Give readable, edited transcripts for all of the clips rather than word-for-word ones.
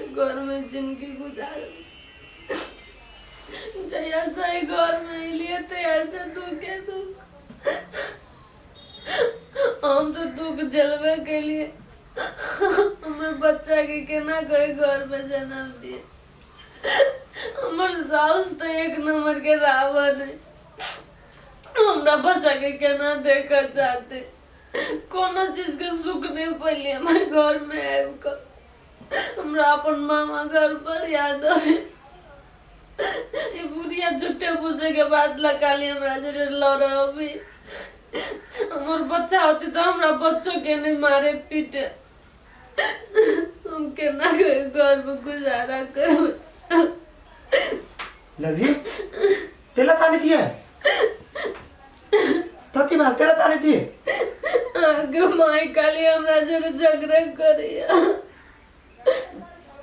घर में जिंदगी गुजार। जहिया से एहि घर में एलियै तहिया से दुखे दुख, हम तऽ दुख झेलबे केलियै, हमर बच्चा के केना कऽ एहि घर में जन्म दिए। हमर साउस तऽ एक नंबर के रावण है, हमरा बच्चा के केना देखऽ चाहते। कोनो चीज के सुख नहीं पैलियै हमर घर में आबि कऽ। हमरा अपन मामा घर पर याद आवे। ई बुढ़िया झूठे पूछे के बाद लकाली हमरा जरे लड़बी। हमर बच्चा होती तो हमरा बच्चों के नहीं मारे पीटे। हम केना के घर में गुजारा करबै। लवली तेला ताने थी है तो की बात तेला ताने थी? आगे माई काली हमरा जरे झगड़ा करिया।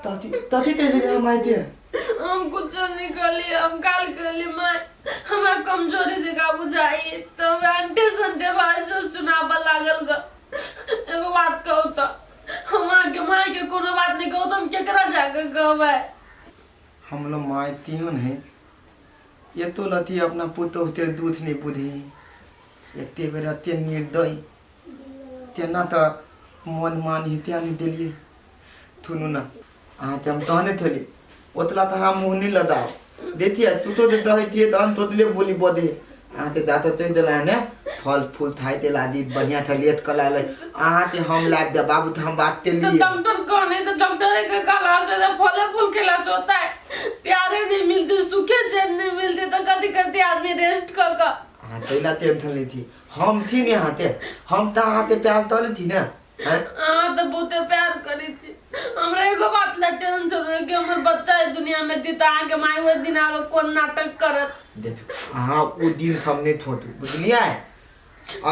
ताती ताती तेरे हम आए थे। हम कुछ नहीं कहली, हम काल कहली माई हमरा कमजोरी जगह बुझाई तो हमरा अंटे संटे भाई सब सुनाबऽ लागल ग। एगो बात कहू तो हम अहाँके माई के कोनो बात नहीं कहू तो हम केकरा जाके कहबै? हम लोग माई तीन है ये तो लती अपना पुतोह ते दूध नहीं बुझी, एते बेर एते निर्दय तेना तो मन मान ही त्या नहीं दिलिए। थुनू ना अहाँ ते हम तहने थली ओतला तो हम मुँह नहीं लदाओ देखिए तू तो दे थिए तहन तोतले बोली बदे। अहाँ ते दाता चढ़ दिला ने फल फूल थाई ते लादी बढ़िया थली एत कला ले अहाँ ते हम लाग दे बाबू तो हम बात ते तो लिए। डॉक्टर कौन है? तो डॉक्टर के कला से तो फले फूल के से होता है, प्यारे नहीं मिलते, सूखे चैन नहीं मिलते तो कथी करते आदमी रेस्ट कर का। अहाँ तैला टेंशन ली थी हम थी नहीं अहाँ ते हम तो अहाँ ते प्यार तले थी ना। हैं? अहाँ तो बहुते प्यार करी थी। हमरा एगो बात ला टेंशन है कि हमर बच्चा इस दुनिया में दी तो अहाँ के माई ओहि दिन आरो कोन नाटक करत। देखो अहाँ ओ दिन हम नहीं थोतू बुझलियै।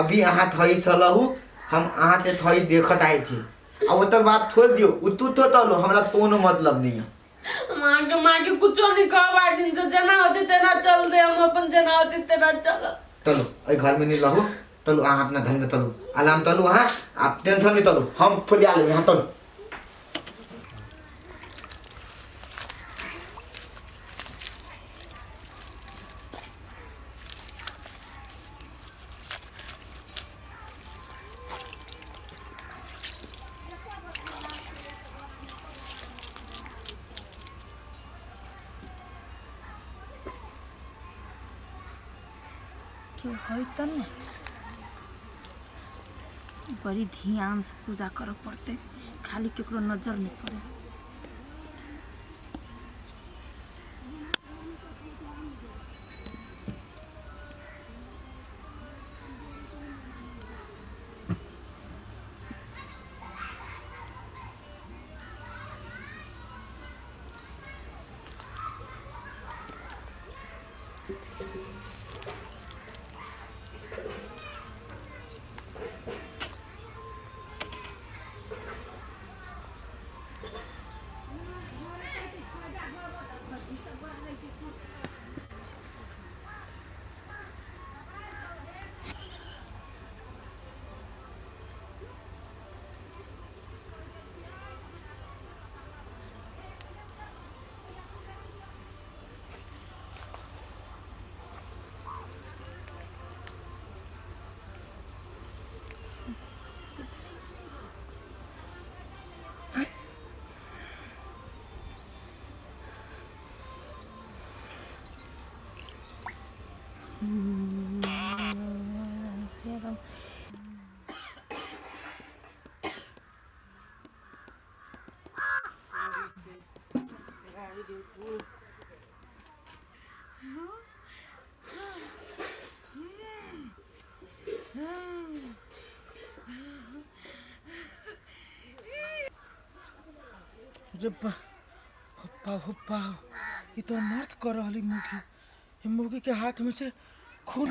अभी अहाँ थई सलहू हम अहाँ ते थई देखत आए थी आ ओतर बात छोड़ दियो उ तू तो तलो हमरा कोनो मतलब नहीं है। हम अहाँ के माँ के कुछो नहीं कहब आइ दिन से, जेना होते तेना चल दे, हम अपन जेना होते तेना चल। तलो एहि घर में नहीं लहू तलु अहाँ अपना घर में तलु आराम तलु अहाँ आप टेंशन नहीं तलु हम फुलिया लेबै अहाँ तलु। केओ है तब ने बड़ी ध्यान से पूजा करऽ पड़तै, खाली केकरो नजर नहि पड़ै। रे बा, हो बा, ई तो अनर्थ कर रहली मुर्गी। ई मुर्गी के हाथ में से खून।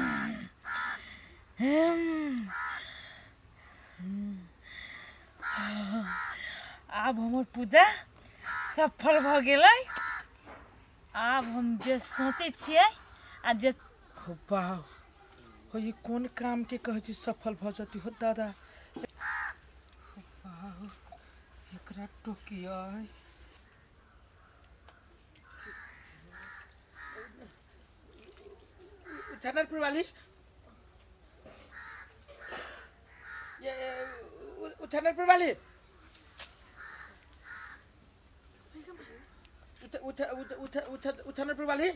आब हमर पूजा सफल भऽ गेलै। आब हम जे सोचै छियै आ जे हो बा, हो ई कोन काम के कहै छी सफल भऽ जती हो दादा। हो बा, एकरा टोकियै। चनरपुर वाली, ये उठनरपुर वाली, उठ उठ उठ उठ उठ उठनरपुर वाली।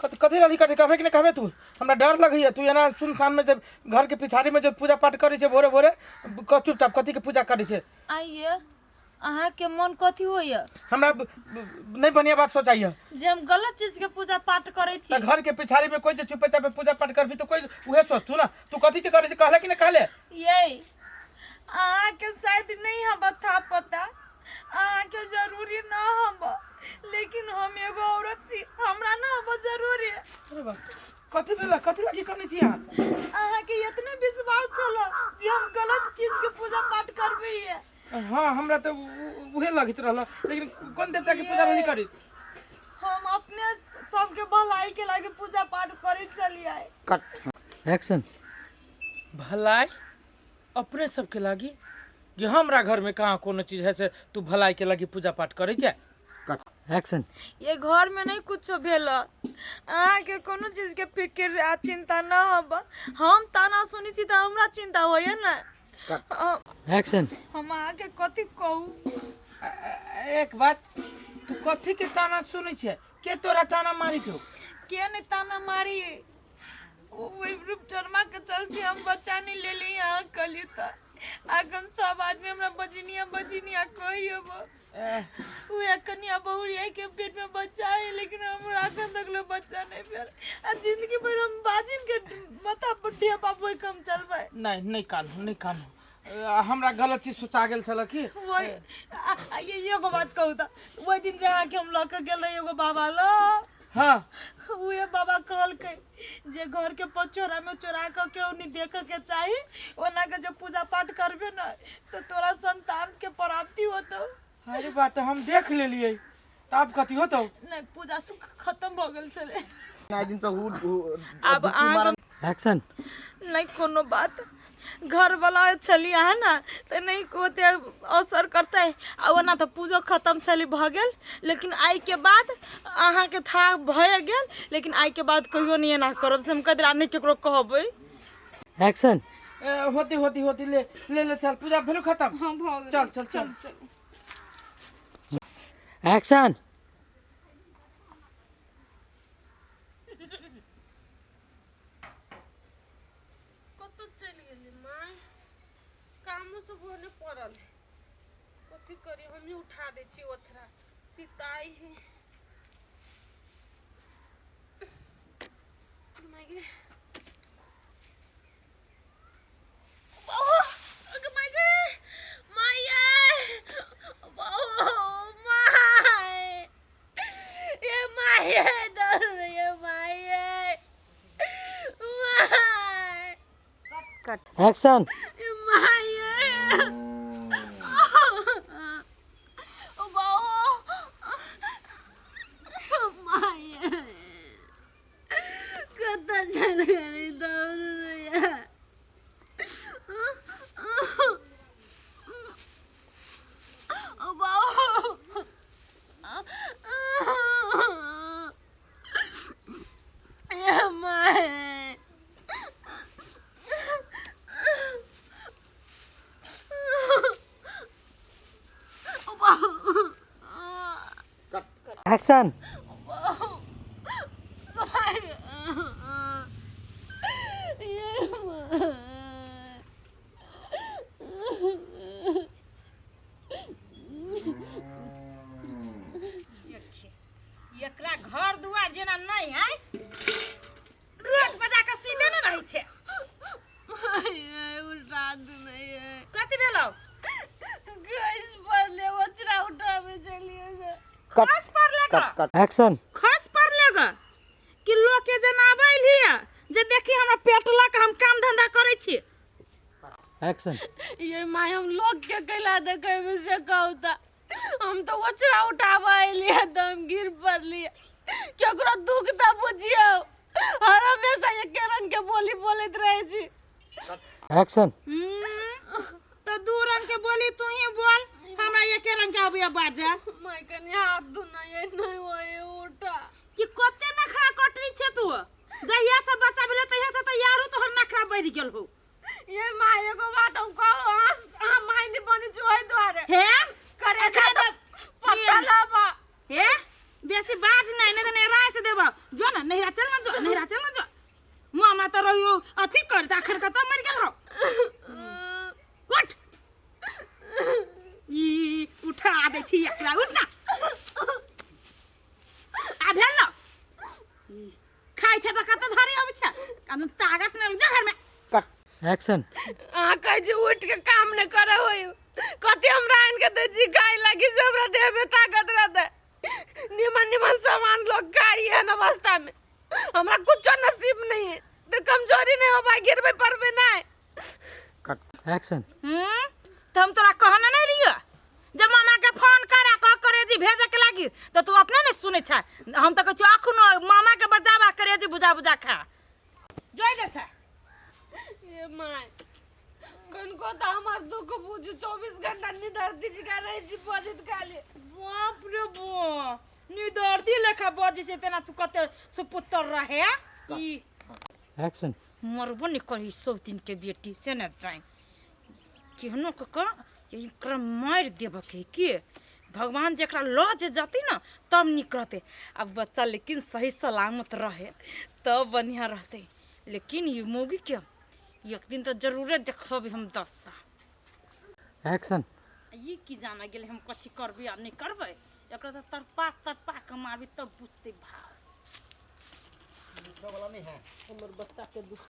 कथी कथी रहली? कथी कहबे कि नहि कहबे तू? हमरा डर लगैया। तू एना सुनसान में जब घर के पिछाड़ी में जब पूजा पाठ करै छै भोरे भोरे, चुपचाप कथी के पूजा करै छै? आइए, अहाँके मन कथी होइए? हमरा नहि बढ़िया बात सोचाइए जे हम गलत चीज के पूजा पाठ करै छी। तऽ घर के पिछाड़ी में कोई जे चुपे चापे पूजा पाठ करबी तऽ कोई उहे सोचतू ना। तू कथी के करै छै, कहले कि नहि कहले? ये अहाँके शायद नहीं हम था पता, अहाँके जरूरी न हम, लेकिन हम एगो औरत छी, हमरा न हम जरूरी। अरे बा, कथी भेल? कथी लागी कनै छी अहाँ? अहाँके इतने विश्वास छल जे हम गलत चीज के पूजा पाठ करबै? हाँ, हमरा तऽ उहे लगैत रहल, लेकिन कोन देवता के पूजा रहली करी? हम अपने सबके भलाई के लागे पूजा पाठ करे चलिए। कट, एक्शन। भलाई अपने सबके लागी कि हमरा घर में कहाँ कोनो चीज है से तू भलाई के लागी पूजा पाठ करे छै? कट, एक्शन। ये घर में नहीं कुछो भेल, अहाँके कोनो चीज के फिक्र आ चिंता न हब। हम ताना सुनी छी तऽ हमरा चिंता होइए ने। कट, एक्शन। हम अहाँके कथी कहू? एक बात, तू कथी के ताना सुनै छै? के तोरा ताना मारी छौ? के नहीं ताना मारी? वही रूपचनमा के चलते हम बच्चा नहीं ले ली यहाँ कली त अखन सब आदमी हमरा बजनिया बजनिया कहियो। उहे कनिया बहुरिया के पेट में बच्चा है, लेकिन हमरा अखन तक लो बच्चा नहीं भेल, आ जिंदगी भर हम बाजिन के माथा पर ढेपा बोइ कम चलबै। नहीं, नहीं कानू, नहीं कानू। हमरा गलत चीज सोचा गेल छल की। वही ये एगो बात कहू त, ओहि दिन जे अहाँके हम लऽ के गेल रही एगो बाबा लग, उहे बाबा कहलकै जे घर के पछोरा में चोरा के केहू नहीं देखे के चाही, ओना के जे पूजा पाठ करबे न तो तोरा संतान के प्राप्ति होतो। अरे बात हम देख लेलियै, तऽ आब कथी होतौ? नहीं, पूजा सुख खत्म भऽ गेल छलै। आइ दिनसँ आब अहाँ एक्शन। नहीं कोनो बात, घर वाला छली अहाँ ने तऽ नहीं ओते असर करतै, आ ओना तऽ पूजो खत्म छली भऽ गेल, लेकिन आइके बाद अहाँके था भए गेल, लेकिन आइके बाद कहियो नहीं एना करब से हम कह देला, नहि केकरो कहबै। एक्शन। होती होती होती, ले ले ले, चल, पूजा भेलु खत्म। हाँ, भऽ गेल। चल चल चल। एक्शन। कतऽ चलि गेली माय? कामो सब होने पड़ल है, कथी करी? हमही उठा दै छी ओछरा, सीताई है। माय गे, बाबू, अगे माय गे, माय, बाबू, my, ये my दर्द, ये my, my. Action. My, ओ बाबू, my, कतऽ चल गेली? दौड़ रे। ओ बाबू, ये my. ओ बाबू। एक्शन। ये my. एकरा घर दुआर जेना नहीं है, रोड पर जाके सुइते ने रहै छै। माय, उठा दू नहीं। कथी भेलौ? गैस पर ले ओचरा उठावे चलिए से। खस पड़ले? कट, कट। एक्शन। खस पड़ले ग कि लोग के जेना आबै हिया जे देखी हमरा पेट लऽ के हम काम धंधा करै छी। एक्शन। ये my, हम लोग के कैला देखे में से कहता, हम तो ओचरा उठावे अलिए तऽ हम गिर पड़लिए। केकरो दुख तऽ बुझियौ, हर हमेशा एके रंग के बोली बोलैत रहै छी। एक्शन। तऽ दू रंग के बोली तू ही बोल, हमरा एके रंग के आबैया बाजा। माय, कनि हाथ बढ़ि गेल हो। ये माँ एगो बात हम कहो, अहाँ माय नहीं बनी छी ओहि दुआरे। हे करे जा तऽ पता लाबा। हे बेसी बाज नहीं, नहीं तऽ नहिरा से देबो। जो ना नहिरा चल ना, जो नहिरा चल ना जो। मामा तऽ रहियो अथी कर, तऽ अखन कतऽ मरि गेल हो? उठ, ई उठा दै छी एकरा, उठ ना। आ भेल न खाइ छै तऽ कतऽ धरी अबै छै, कानून ताकत नहि, जा घरमे। कट। एक्शन। अहाँ कहै छी उठि के काम नहि करे होय, कथी हमरा आनि के दै छी खाय लागी से हमरा देह में ताकत रहतै? निमन निमन सामान लोग खाइ एहन अवस्था में, हमरा कुछो नसीब नहीं है तो कमजोरी नहीं होबा, गिरबे पड़बे नहीं। कट। एक्शन। तऽ हम तोरा कहने नहीं रहियो जब मामा के फोन करा कह करेजी भेजे के लागी, तऽ तू अपने नहीं सुनै छ। हम तऽ कहै छियौ अखनो मामा के बजाबा, करेजी बुझा बुझा खा जोइ दे से। ये my कनको तऽ हमर दुख बुझू, 24 घंटा निदर्दी जिका रहै छी बजैत खाली। बाप रे बा, निदर्दी लेखा बजै छै तेना, तू कते सुपुत्र रहे ई। एक्शन। मरबो नहीं करी सौतीन के बेटी से न जाए केहनो कऽ कऽ एकरा मारि देबके के भगवान जकरा लऽ जे जतै ने तब नीक रहतै। अब बच्चा लेकिन सही सलामत रहे तब बढ़िआँ रहतै, लेकिन ई मौगीके एक दिन तऽ जरूरे देखबै हम दशा। एक्शन। ई की जाना गेलै हम कथी करबै आ नहि करबै। एकरा तऽ तड़पा तड़पा कऽ मारबै तब बुझतै भाव। हमर बच्चा के दुख।